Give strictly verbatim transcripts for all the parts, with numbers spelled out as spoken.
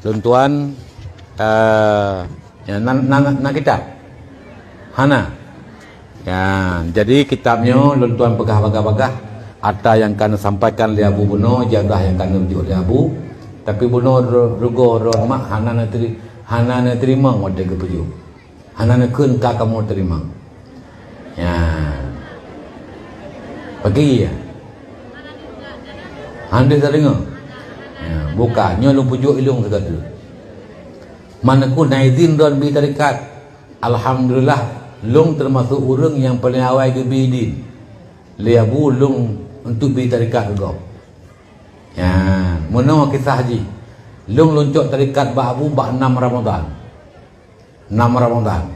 Lôn tuan, eh, ya, na, na, na, na kitab? Hana. Ya, jadi kitab nyoe lôn tuan peugah bagah-bagah ata nyang ka neusampaikan lé Abu bunoe, ijazah nyang ka neujok lé Abu. Tapi bunoe ru-, rugoe droe mak hana neuteri-, hana neuteurimong watée geupeujok. Hana neukheun ka kamoe teurimong. Ya. Pagi ya. Hana tadeungoe. Ya, bukan. Nyoe lôn peujok ilong sigoe teuk. Meuneukheun na idhin droe bi tarekat. Alhamdulillah, lôn teumasok ureuëng nyang paleng awai geubi idhin lé Abu lôn untuk bi tarekat keu gob. Ya, meunoe kisah jih. Lôn lôn cok tarekat bak Abu bak nam Ramadhan. Nam Ramadhan.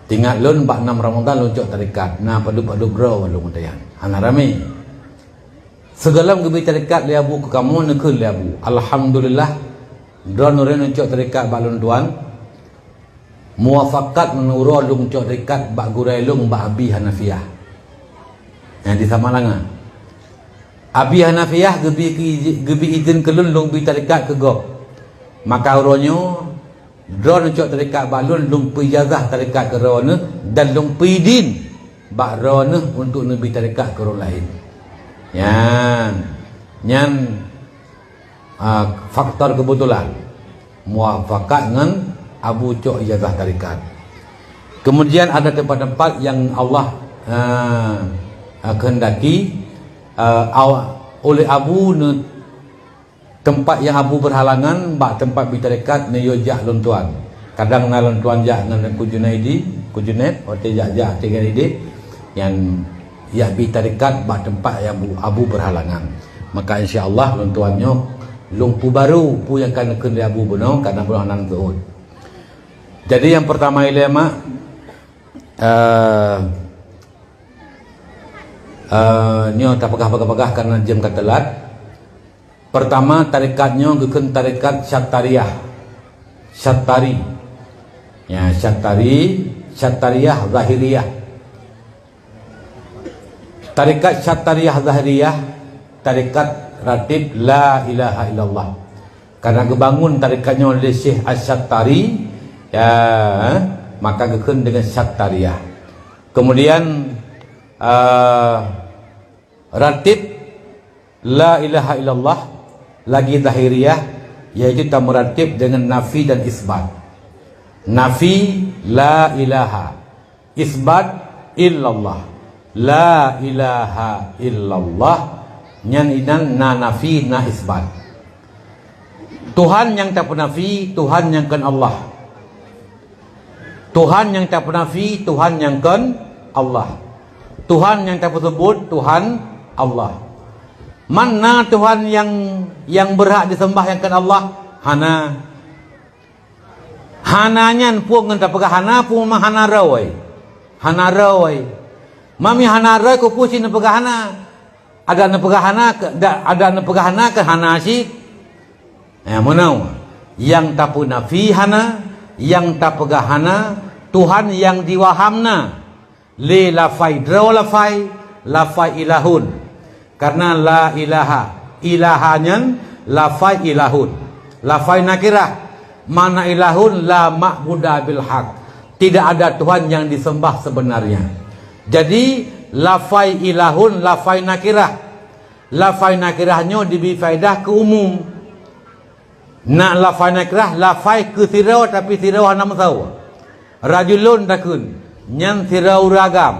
Teuingat lôn bak nam Ramadhan lôn cok tarekat, na padub-padub droe lôn meudayan. Hana ramé. Sigohlom geubi tarekat lé Abu keu kamoe neukheun lé Abu. Alhamdulillah, droeneuh lôn cok tarekat bak lôn tuan. Muwafakat ngon uroe lôn cok tarekat bak gurée lôn bak Abi Hanafiah. Nyang di Samalanga. Abi Hanafiah geubi, geubi idhin keu lôn lôn bi tarekat keu gob. Maka uroe nyoe, droeneuh cok tarekat bak lôn, lôn peuijazah tarekat keu droeneuh dan lôn peuidhin bak droeneuh untuk neubi tarekat keu ureuëng laén. Nyan, nyan, ah, faktor keubeutulan. Muwafakat ngon Abu cok ijazah tarekat. Kemudian ada tempat-tempat yang Allah, ah, ah, kehendaki, ah, aw-, oleh Abu ne-, teumpat nyang Abu beuhalangan bak teumpat bi tarekat neuyue jak lôn tuan. Kadang na lôn tuan jak ngon Teungku Junaidi, Teungku Junaid, watée jak-jak tinggai di nyan jak bi tarekat bak teumpat nyang Abu, Abu beuhalangan. Maka insya Allah lôn tuan nyoe lôn peubaru peue nyang ka neukheun lé Abu bunoe, kadang bunoe hana neukeuhot. Jadi nyang pertama ilée mak, eh, eh, nyoe tapeugah bagah-bagah karena jeuem ka teulat. Pertama, tarekat nyoe geukheun tarekat Syattariyah. Syattari. Ya, Syattari, Syattariyah Zahiriyah. Tarekat Syattariyah Zahiriyah, tarekat ratib La Ilaha Illallah. Karena geubangun tarekat nyoe lé Syekh Asy-Syattari, ya, maka geukheun dengan Syattariyah. Kemudian, eh, ratib La ilaha illallah lagi zahiriyah, yaitu tameuratib dengan nafi dan isbat. Nafi la ilaha, isbat illallah. La ilaha illallah, nyan inan na nafi, na isbat. Tuhan nyang tapeunafi, Tuhan nyang kon Allah. Tuhan nyang tapeunafi, Tuhan nyang kon Allah. Tuhan nyang tapeuseubut, Tuhan Allah. Man na Tuhan nyang, nyang beurhak jiseumah nyang kon Allah? Hana. Hana nyan peue ngon tapeugah hana, peue memang hana rhoi. Hana rhoi. Mami hana rhoi, keupeue cit neupeugah hana? Adak neupeugah hana keu, da-, adak neupeugah hana keu hana cit. Eh, meunoe. Nyang tapeunafi hana, nyang tapeugah hana, Tuhan nyang jiwaham na. Lé lafai droe lafai, lafai ilahun. Karena la ilaha, ilaha nyan lafai ilahun. Lafai nakirah, makna ilahun la ma'buda bil haq. Tidak ada Tuhan yang disembah sebenarnya. Jadi, lafai ilahun, lafai nakirah. Lafai nakirah nyoe jibi faedah keu umum. Na lafai nakirah, lafai keu sidroe, tapi sidroe hana meusawa. Rajulun takheun, nyan sidroe ureuëng agam.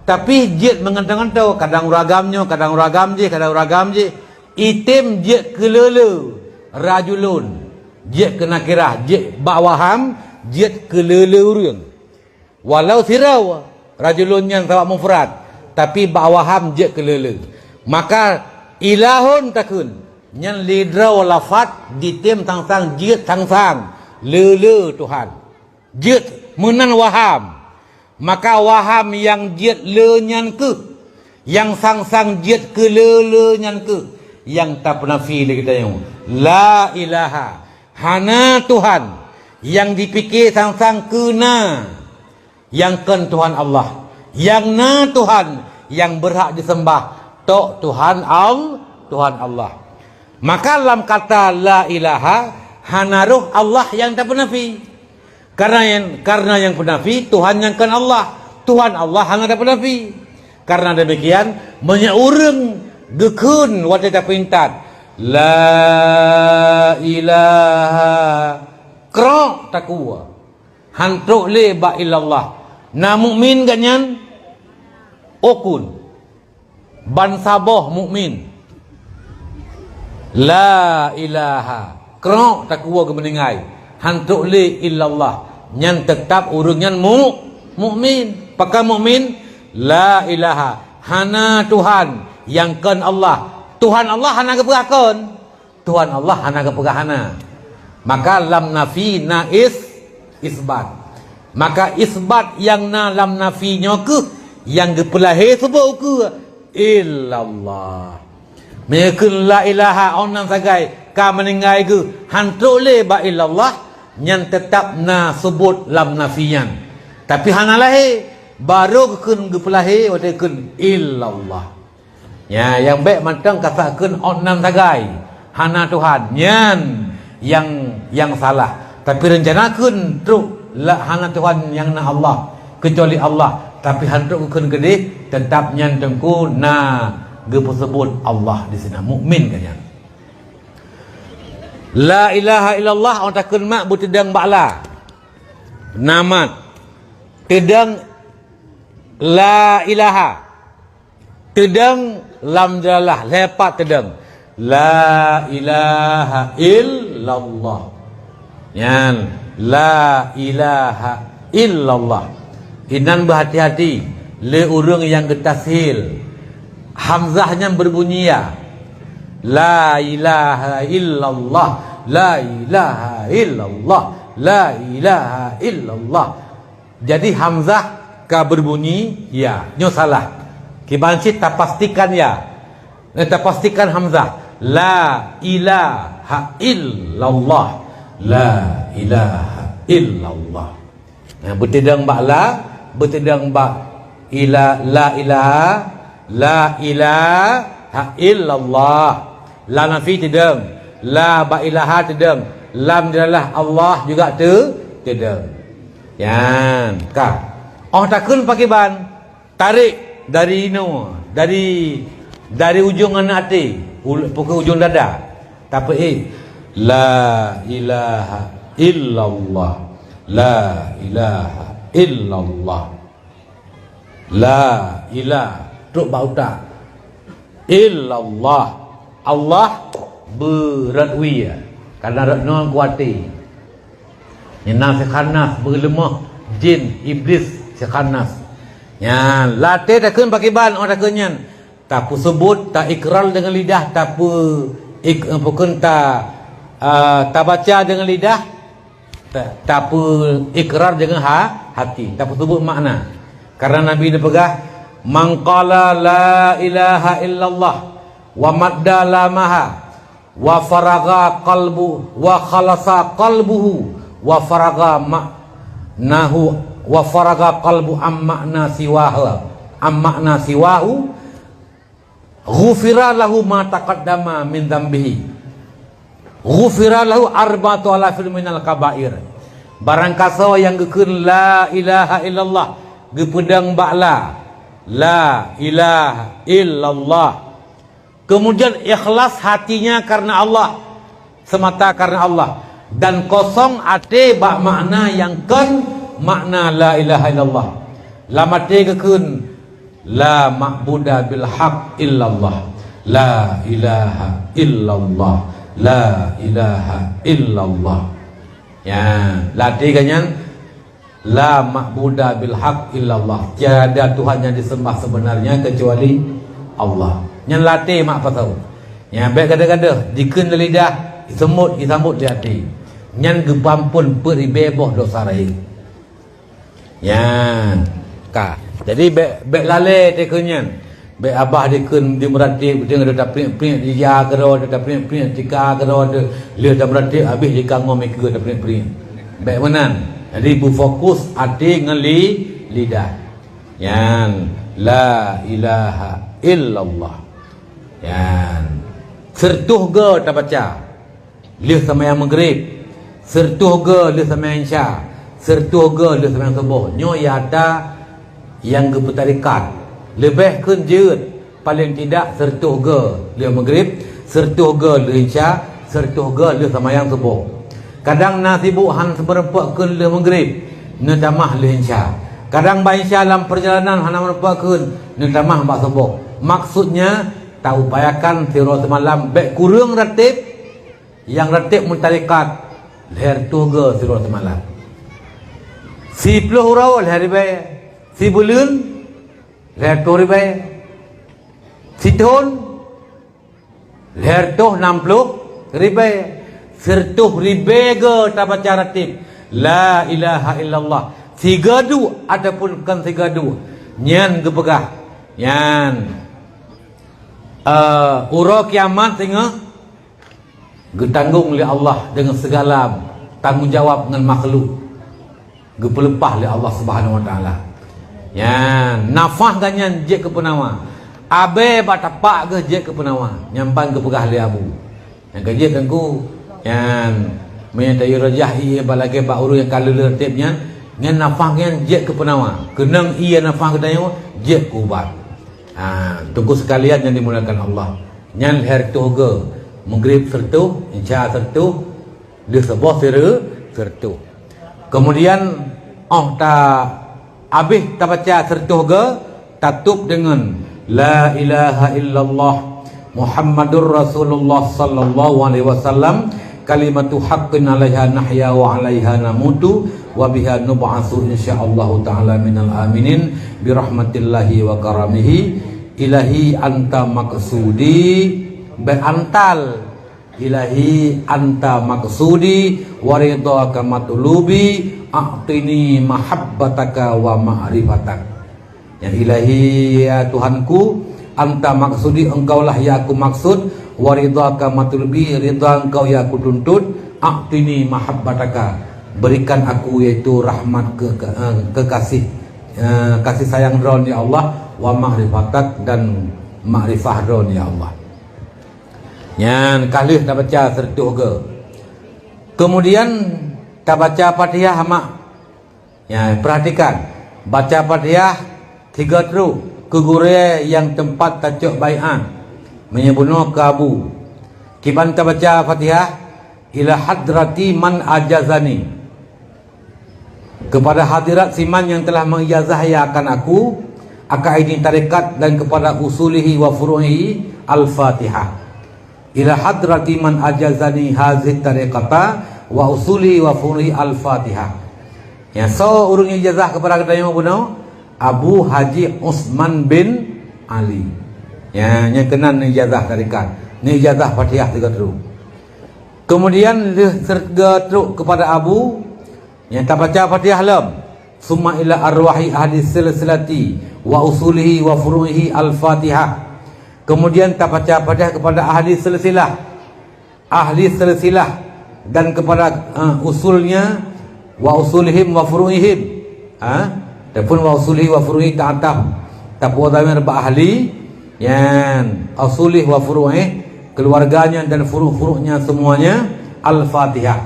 Tapi jeuet meungantoe-ngantoe, kadang ureuëng agam nyoe, kadang ureuëng agam jih, kadang ureuëng agam jih. Item jeuet keu le-le, rajulun. Jeuet keu nakirah, jeuet bak waham, jeuet keu le-le ureuëng. Walau sidroe rajulun nyan sabab mufrad, tapi bak waham jeuet keu le-le. Maka ilahun takheun, nyan lé droe lafat jitem sang-sang jeuet sang-sang le-le Tuhan. Jeuet meunan waham. Maka waham nyang jeuet le nyan kheueh, nyang sang-sang jeuet keu le-le nyan kheueh, nyang tapeunafi lé geutanyoe. La ilaha. Hana Tuhan nyang jipike sang-sang keu na nyang kon Tuhan Allah. Nyang na Tuhan nyang beurhak jiseumah, tok Tuhan Al-, Tuhan Allah. Maka lam kata la ilaha hana roh Allah nyang tapeunafi. Karena nyang, karena nyang peunafi Tuhan nyang kon Allah. Tuhan Allah hana tapeunafi. Karena demikian, meunyoe ureuëng geukheun watée tapeurintah, "La ilaha," krok takue. Han trok lé bak illallah. Na mukmin geuh nyan? Ukun. Bansaboh mukmin. La ilaha. Krok takue geumeuninggai. Han trok lé illallah. Nyan teutab ureuëng nyan mu-, mukmin. Pakon mukmin? La ilaha. Hana Tuhan nyang kon Allah. Tuhan Allah hana geupeugah kon. Tuhan Allah hana geupeugah hana. Maka lam nafi na is-, isbat. Maka isbat nyang na lam nafi nyoe kheueh nyang geupeulahé subot ukeue illallah. Meunyoe kheun la ilaha óh nan sagai ka meuninggai geuh han trok lé bak illallah, nyan teutab na subot lam nafi nyan. Tapi hana lahé, barô geukheun geupeulahé watée kheun illallah. Nya, nyang bék mantong kasak kheun óh nan sagai, hana Tuhan, nyan nyang, nyang salah. Tapi reuncana kheun trok la, hana Tuhan nyang na Allah, keucuali Allah, tapi han trok geukheun keudeh, teutab nyan teungku na geupeuseubut Allah di sinan, mukmin geuh nyan. La ilaha illallah, óh takheun mak beuteudong bak la. Na mat. Teudong la ilaha. Teudong lam jalalah, lhée pat teudong. La ilaha illallah. Nyan, la ilaha illallah. Inan beuhati-hati lé ureuëng nyang geutashil. Hamzah nyan beubunyi ya. La ilaha illallah. La ilaha illallah. La ilaha illallah. Jadi hamzah ka beubunyi ya, nyoe salah. Kiban cit tapastikan ya. Eh, tapastikan hamzah. La ilaha illallah. La ilaha illallah. Nah, beuteudong bak la, beuteudong bak ila, la ilaha, la ilaha illallah. La nafi teudong, la bak ilaha teudong, lam jalalah Allah juga teu-, teudong. Nyan, ka. Óh takheun pakriban, tarék dari inoe, dari, dari ujong aneuk até, ul-, pukon ujong dada. Tapeuék, la ilaha illallah, la ilaha illallah. La ilah, trok bak utak. Illallah. Allah beurot wie, karena rot nyoe kuaté. Nyan na si Khannas, beuleumoh jin, iblis si Khannas. Nyan, laté takheun pakriban óh takheun nyan. Tapeuseubut, taikrar deungon lidah, tapeu-, ik-, pukon ta-, ah, tabaca deungon lidah, Ta-, tapeu-, ikrar deungon ha-, hati, tapeuseubut makna. Karena Nabi neupeugah, "Man qala la ilaha illallah wa madda lamaha wa faragha qalbu, wa khalasa qalbuhu wa faragha ma'nahu, wa faragha qalbu am ma'na siwaha, am ma'na siwahu, ghufira lahu ma taqaddama min dzambihi. Ghufira lahu arba'atu alafin minal kabair." Barangkasoe nyang geukheun la ilaha illallah, geupeudong bak la, la ilaha illallah. Kemudian ikhlas hatinya karena Allah, semata karena Allah, dan kosong até bak makna nyang kon makna la ilaha illallah. Lam até geukheun, "La ma'buda bil haq illallah. La ilaha illallah. La ilaha illallah." Ya, lam até geuh nyan, "La ma'buda bil haq illallah." Tiada Tuhan yang disembah sebenarnya kecuali Allah. Nyan lam até mak pasoe. Nyan bék gadoh-gadoh, dikheun lé lidah, disambot, disambot lé até. Nyan geupeuampon peuet ribée boh desya rayeuk. Nyan, ka. Jadi bék, bék lalée takheun nyan. Bék abah dikheun di meuratéb, beutôi ada tapriek-priek di ja keudroe, ada tapriek-priek tika keudroe, ada lheueh tameuratéb habéh di kangong mikeue tapriek-priek. Bék meunan. Jadi beufokus até ngon li-, lidah. Nyan, la ilaha illallah. Nyan. Sireutoh goe tabaca lheueh seumayang Maghrib, sireutoh goe lheueh seumayang Isya, sireutoh goe lheueh seumayang Suboh. Nyoe ata nyang geupeutarikat. Leubeh kheun jeuet, paleng tidak sireutoh goe lheueh Maghrib, sireutoh goe lheueh Isya, sireutoh goe lheueh seumayang Suboh. Kadang na sibuk han seumeureumpok kheun lheueh Maghrib, neutamah lheueh Isya. Kadang bak Isya lam peurjalanan hana meureumpok kheun, neutamah bak Suboh. Maksudnya, taupayakan sidroe seumalam bék kureueng rateb, nyang rateb meutarikat lhèe reutôh goe sidroe seumalam. Siploh uroe lhèe ribèe, sibuleuen lhèe reutôh ribèe, sithôn lhèe reutôh nam ploh ribèe, sireutôh ribèe goe tabaca rateb la ilaha illallah, sigoe duek ataupun kon sigoe duek, nyan geupeugah, nyan Eh, uroe kiamat singoh geutanggong lé Allah deungon sigala tanggong jawab ngon makhluk, geupeuleupah lé Allah Subhanahu wa Taala. Nyan, nafah geuh nyan jeuet keu peunawa. Abèe bak tapak geuh jeuet keu peunawa. Nyan ban geupeugah lé Abu. Nyang ka jeuet teungku, nyan meunyoe tayue rajah ié bak lagèe bak ureueng nyang ka lheueh-lheueh rateb nyan, nyan nafah nyan jeuet keu peunawa. Keunong ié nafah geutanyoe jeuet keu ubat. Ha, teungku sekalian nyang dimuliakan Allah. Nyan lhèe reutôh goe, Maghrib sireutôh, Isya sireutôh, lheueh suboh sire-, sireutôh. Kemudian, 'oh ta-, abéh tabaca sireutôh goe, tatôb deungon, "La ilaha illallah Muhammadur Rasulullah sallallahu alaihi wasallam, kalimatu haqqin 'alaiha nahya wa 'alaiha namutu wa biha nub'atsu insyaallahu ta'ala minal aminin, birahmatillahi wa karamihi." Ilahi anta maqsudi, bèk antal. Ilahi anta maqsudi, wa ridhaka matlubi, a'tini mahabbataka wa ma'rifatak. Ya Ilahi, ya Tuhanku, anta maqsudi, engkaulah yang aku maksud, wa ridhaka matlubi, ridha engkau yang aku tuntut, a'tini mahabbataka, berikan aku yaitu rahmat ke-, ke-, eh, kekasih, eh, kasih sayang Droen ya Allah, wa ma'rifatak, dan makrifah Droen ya Allah. Nyan ka lheueh tabaca sireutôh goe. Kemudian tabaca Fatihah mak. Ya, perhatikan. Baca Fatihah tiga trok keu gurèe nyang teumpat tacok baiat. Meunyoe bunoe keu Abu. Kiban tabaca Fatihah, ila hadrati man ajazani. Kepada hadirat siman yang telah mengijazah ia akan aku, akan ini tarekat dan kepada usulihi wa furu'ihi Al-Fatihah. Ila hadrati man ajazani hazihi tareqata wa usulihi wa furu'ihi Al-Fatihah. Nyang soe ureueng ijazah kepada geutanyoe bunoe? Abu Haji Usman bin Ali. Ya, nyang keunan ijazah tarekat. Ni ijazah Fatihah tiga trok. Kemudian lheueh sireutôh trok kepada Abu, nyang tabaca Fatihah lom. Summa ila arwahi ahli silsilati wa usulihi wa furu'ihi Al-Fatihah. Kemudian tabaca Fatihah kepada ahli silsilah. Ahli silsilah dan kepada, eh, usulnya, wa usulihim wa furu'ihim. Ha? Adapun wa usulihi wa furu'ihi ta'ataf. Tapeuwa dhamir bak ahli, nyan, usulih wa furu'ih, keluarganya dan furu'-furu'nya semuanya, Al-Fatihah.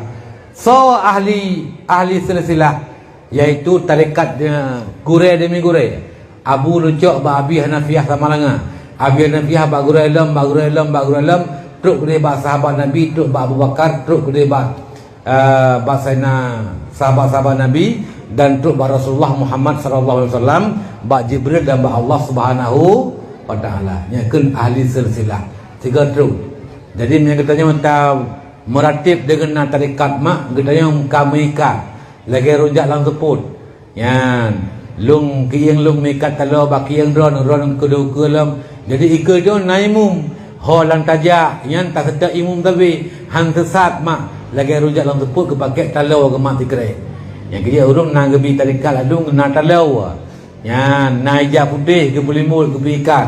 Soe ahli, ahli silsilah, yaitu tarekat, eh, gurèe demi gurèe. Abu leucok bak Abi Hanafiah Samalanga. Abi Hanafiah bak gurèe lom, bak gurèe lom, bak gurèe lom, trok keudeh bak sahabat Nabi, trok bak Abu Bakar, trok keudeh bak eh, bak Saidina sahabat-sahabat Nabi dan trok bak Rasulullah Muhammad sallallahu alaihi wasallam, bak Jibril dan bak Allah Subhanahu wa Taala. Nyan kheun ahli silsilah. Tiga trok. Jadi, meunyoe geutanyoe ta meuratib deungon na tarekat mak, geutanyoe ka meuikat lagèe rujak lam seupôt. Nyan, lôn keuieng lôn meuikat taloe bak keuieng droen, droen keudua keue lom. Jadi, ikeue droen na imum. Ho lam tajak, nyan taseutôt imum sabe. Han seusat mak, lagèe rujak lam seupôt geupakèk taloe geumat sikrek. Nyang keujeuet ureueng na geubi tarekat ladôm na taloe. Nyan, na ija putéh geupeulimbot, geupeuikat.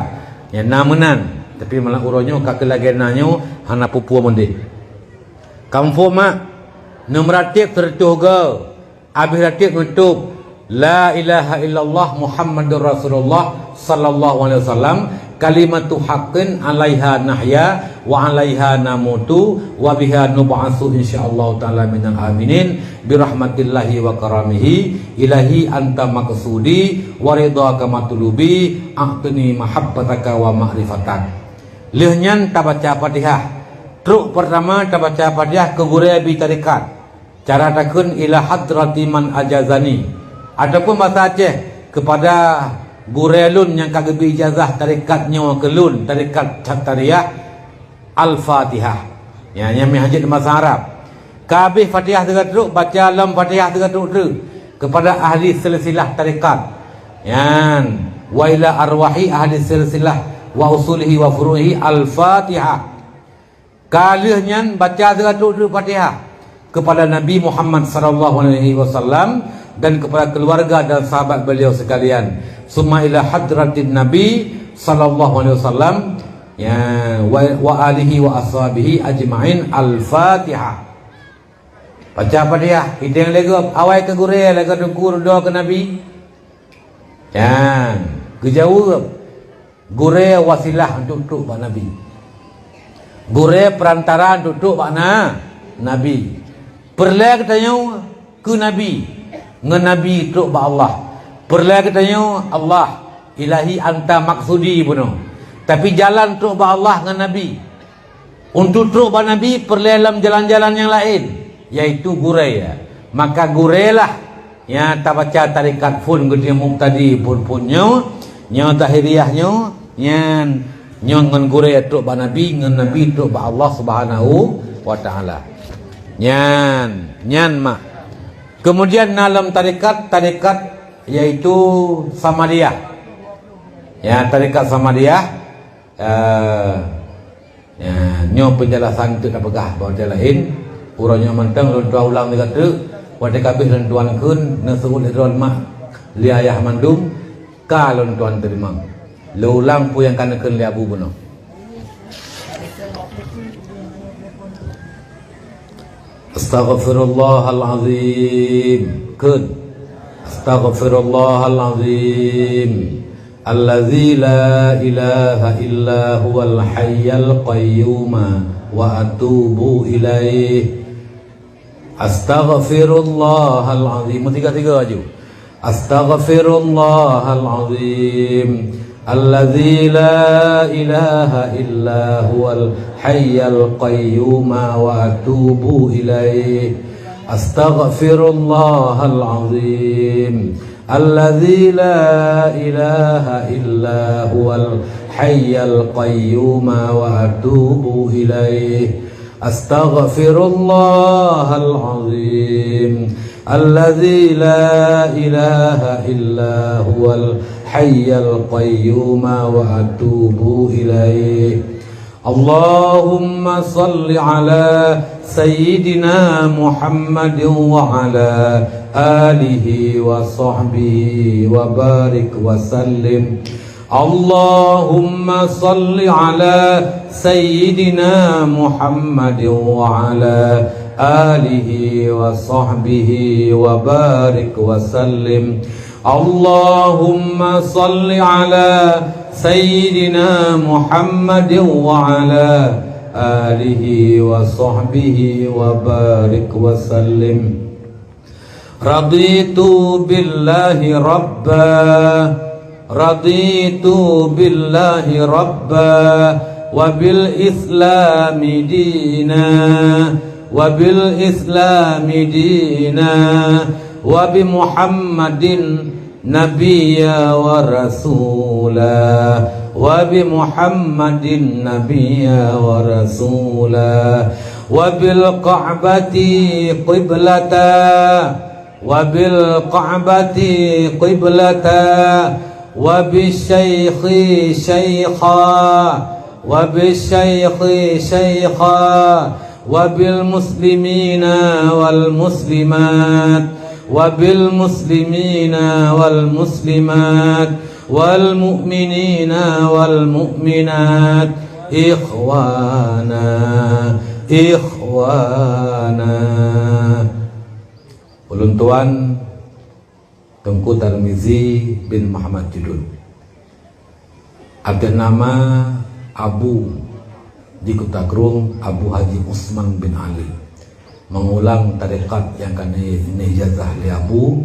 Nyan na meunan. Tapi malam uroe nyoe ka keu lagèe na nyoe hana peue-peue meudeh. Ka muphom mak, neumeuratéb sireutôh goe. Abéh ratéb neutôb, "La ilaha illallah Muhammadur Rasulullah sallallahu alaihi wasallam, Kalimatu haqqin 'alaiha nahya wa 'alaiha namutu wa biha nub'atsu insyaallahu ta'ala minal aminin birahmatillahi wa karamihi. Ilahi anta maqsudi wa ridhaka matlubi, a'tini mahabbataka wa ma'rifatak. Lheueh nyan tabaca Fatihah. Trok peurtama tabaca Fatihah keu gurée bi tarekat. Cara takheun ila hadrati man ajazani, ataupun basa Aceh, keupada gurée lôn nyang ka geubri ijazah tarekat nyoe keu lôn, tarekat Sattariyah, Al-Fatihah. Ya, nyang meuhajat basa Arab. Ka habéh Fatihah teuka trok, baca lom Fatihah teuka trok treuk keupada ahli silsilah tarekat. Nyan, wa ila arwahi ahli silsilah wa usulihi wa furu'ihi Al-Fatihah. Ka lheueh nyan baca siratus Fatihah kepada Nabi Muhammad sallallahu alaihi wasallam dan kepada keluarga dan sahabat beliau sekalian. Summa ila hadratin Nabi sallallahu alaihi wasallam, ya, wa, wa alihi wa ashabihi ajma'in. Al-Fatihah. Baca Fatihah, ideng lé gob, awai keu gurée lé keu teungku, reudoe keu Nabi. Nyan, geujaweueb. Gurée wasilah untuk trok bak Nabi. Gurée peurantara untuk trok bak na-, Nabi. Peureulée geutanyoe keu Nabi, ngon Nabi trok bak Allah. Peureulée geutanyoe Allah, ilahi anta maksudi bunoe. Tapi jalan trok bak Allah ngon Nabi. Untuk trok bak Nabi peureulée lam jalan-jalan nyang laén, yaitu gurée. Maka gurée lah nyang tabaca tarekat phon geutanyoe muktadi phon-phon nyoe, nyoe zahiriah nyoe, nyan nyoe ngon gurée trok bak Nabi, ngon Nabi trok bak Allah Subhanahu wa Taala. Nyan, nyan mak. Kemudian na lam tarekat, tarekat yaitu Samadiyah. Ya, tarekat Samadiyah. Eh, ya, nyoe penjelasan teuk tapeugah bak ureueng laén. Uroe nyoe mantong lôn tuan ulang lé gata. Watée ka habéh lôn tuan kheun, neuseuôt lé droe mak, lé ayah mandum, ka lôn tuan teurimong. Lôn ulang peue nyang ka neukheun lé Abu bunoe. Astaghfirullahalazim. Kheun. Astaghfirullahalazim. Allazi la ilaha illa huwal hayyul qayyum wa atubu ilaih. Astaghfirullahalazim. Tiga-tiga laju. Astaghfirullahalazim. Allazi la ilaha illa huwal hayyul qayyum wa atubu ilaih. Astaghfirullahalazim. Allazi la ilaha illa huwal hayyul qayyum wa atubu ilaih. Astaghfirullahalazim. Allazi la ilaha illa huwal hayyul qayyum wa atubu ilaih. Allahumma shalli ala sayyidina Muhammadin wa ala alihi wa sahbihi wa barik wa sallim. Allahumma shalli ala sayyidina Muhammadin wa ala alihi wa sahbihi wa barik wa sallim. Allahumma shalli ala sayyidina Muhammadin wa ala alihi wa sahbihi wa barik wa sallim. Raditu billahi rabba. Raditu billahi rabba. Wa bil islami dina. Wa bil islami dina. Wa bi Muhammadin nabiyya wa rasula. Wa bi Muhammadin nabiyya wa rasula. Wa bil Ka'bati qiblata. Wa bil Ka'bati qiblata. Wa bi syaikhi syaikha. Wa bi syaikhi syaikha. Wa bil muslimina wal muslimat. Wa bil muslimina wal muslimat. Wal mu'minina wal mu'minat. Ikhwana. Ikhwana. Ulôn tuan Teungku Tarmizi bin Muhammad Judun. Atas nama Abu di Kuta Krueng, Abu Haji Usman bin Ali, mengulang tarekat yang ka neujijazah lé Abu.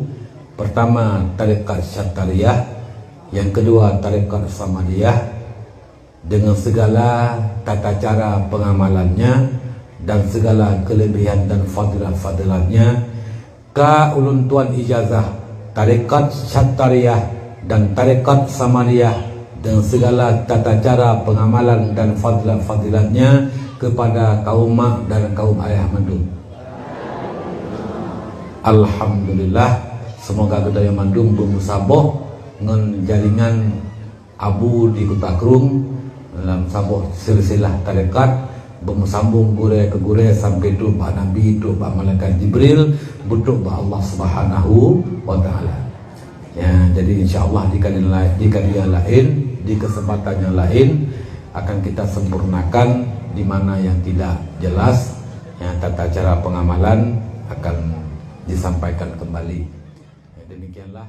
Pertama, tarekat Syattariyah, yang kedua, tarekat Samadiyah, dengan segala tata cara pengamalannya dan segala kelebihan dan fadilat-fadilatnya, ka ulôn tuan ijazah tarekat Syattariyah dan tarekat Samadiyah dengan segala tata cara pengamalan dan fadilat-fadilatnya kepada kaum mak dan kaum ayah mandum. Alhamdulillah, semoga geutanyoe mandum beumeusaboh ngon jaringan Abu di Kuta Krueng dalam saboh silsilah tarekat, beumeusaboh gurée keu gurée sampai trok bak Nabi, trok bak malaikat Jibril, beutôi bak Allah Subhanahu wa Taala. Ya, jadi insya Allah di kali lai-, di kali yang lain, di kesempatan yang lain akan kita sempurnakan di mana yang tidak jelas, ya, tata cara pengamalan akan disampaikan kembali. Ya, demikianlah.